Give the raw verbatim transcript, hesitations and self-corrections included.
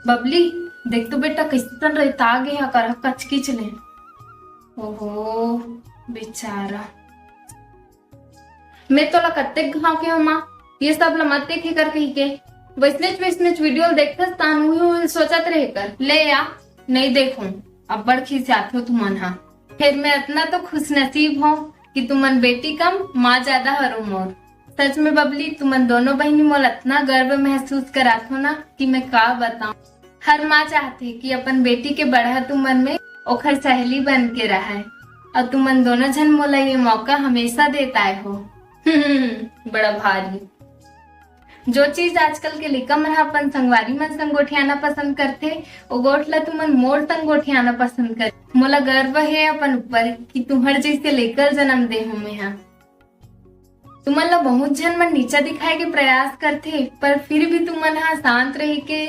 बबली, देख तो बेटा, कइसन रेता गे हे, करहा कचकिच ले। ओहो, बेचारा। मैं तोला कतेक घाव के हंव माँ, ये सब ला मत देखे कर कहिके। वइसनेच वइसनेच video ल देखथस तान उही उही सोचत रहे कर। ले या, नइ देखहूं, अब्बड़ खिसियाथो तुमन हा। फेर मैं अतना तो खुशनसीब हंव कि तुमन बेटी कम, माँ जादा हरो मोर। सच में बबली, तुमन दोनों बहिनी मोला अतना गर्व महसूस कराथो ना कि मैं का बताऊं। हर माँ चाहथे कि अपन बेटी के बढ़त उमर में ओखर सहेली बन के रहय, अउ तुमन दोनों झन मोला ये मौका हमेशा देत आए हो। बड़ा भारी। जो चीज आजकल के लइका मन ह अपन संगवारी मन संग गोठियाना पसंद करथे, ओ गोठ ल तुमन मोर संग गोठियाना पसंद कर। मोला गर्व हे अपन ऊपर कि तुम्हर जइसे लइका ल जन्म दे हूं मैं ह। तुमन ला बहुत झन मन नीचा दिखाए के प्रयास करथे, पर फिर भी तुमन ह शांत रह के